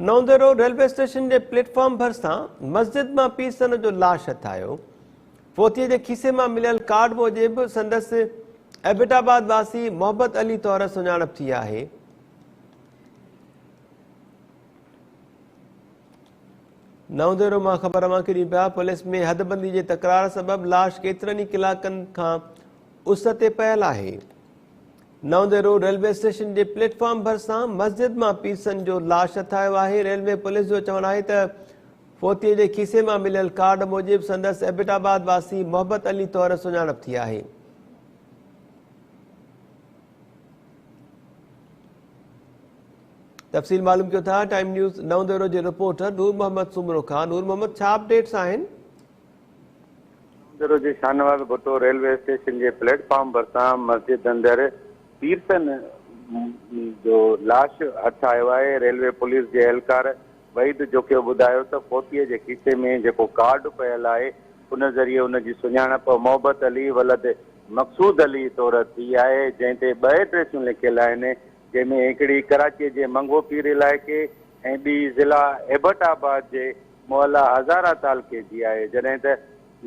نئون ديرو railway station جي plate form ڀرسان مسجد مان پيرسن جو لاش هٿ آيو. فوتي جي کيسي مان مليل ڪارڊ موجب سندس ايبٽ آباد واسي محبت علي طور سڃاڻپ ٿي آهي. نئون ديرو مان خبر اوهان کي ڏيون پيا پوليس ۾ حدبندي جي تڪرار سبب لاش ڪيترن ئي ڪلاڪن کان اس تي پيل آهي. نئون ديرو ريلوي اسٽيشن جي پليٽ فارم ڀرسان مسجد مان پيرسن جو لاش هٿ آيو آهي، ريلوي پوليس جو چوڻ آهي ته فوتي جي کيسي مان مليل ڪارڊ موجب سندس ايبٽ آباد واسي محبت علي طور سڃاڻپ ٿي آهي. تفصيل معلوم ڪيون ٿا ٽائيم نيوز نئون ديرو جي رپورٽر نور محمد سومرو کان. نور محمد ڇا اپڊيٽس آهن؟ ديرو جي شاهنواز ڀٽو ريلوي اسٽيشن جي پليٽ فارم ڀرسان مسجد اندر پيرسن جو لاش هٿ آيو آهي، ريلوي پوليس جي اهلڪار وحيد جوکيو ٻڌايو ته فوتي جي کيسي ۾ جيڪو ڪارڊ پيل آهي ان ذريعي ان جي سڃاڻپ محبت علي ولد مقصود علي طور ٿي آهي، جنهن تي ٻه ايڊريسون لکيل آهن، جنهن ۾ هڪڙي ڪراچي جي منگهو پير علائقي ۽ ٻي ضلع ايبٽ آباد جي محلا هزارا تعلقي جي آهي، جڏهن ته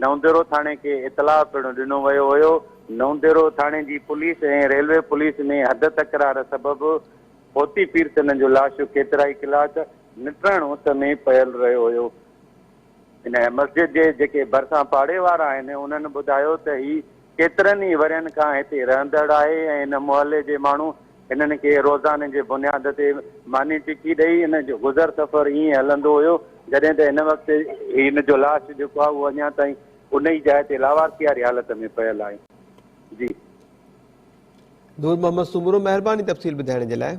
نئونديرو ٿاڻي کي اطلاع پڻ ڏنو ويو هيو. نئونديرو ٿاڻي جي پوليس ۽ ريلوي پوليس ۾ حد تڪرار سبب فوتي پيرسنن جو لاش ڪيترائي ڪلاڪ نٽهڻ اس ۾ پيل رهيو هيو. هن مسجد جي جيڪي ڀرسان پاڙي وارا آهن انهن ٻڌايو ته هي ڪيترن ئي ورهين کان هتي رهندڙ آهي ۽ هن محلي جي ماڻهو هنن کي روزاني جي بنياد تي ماني ٽڪي ڏئي هن جو گذر سفر ائين هلندو هيو جڏهن ته هن وقت هن جو لاش جيڪو آهي اهو اڃا تائين ان ئي جاء تي لاوارثي واري حالت ۾ پيل آهي. جي. نور محمد سومرو مهرباني تفصيل ٻڌائڻ جي لاء.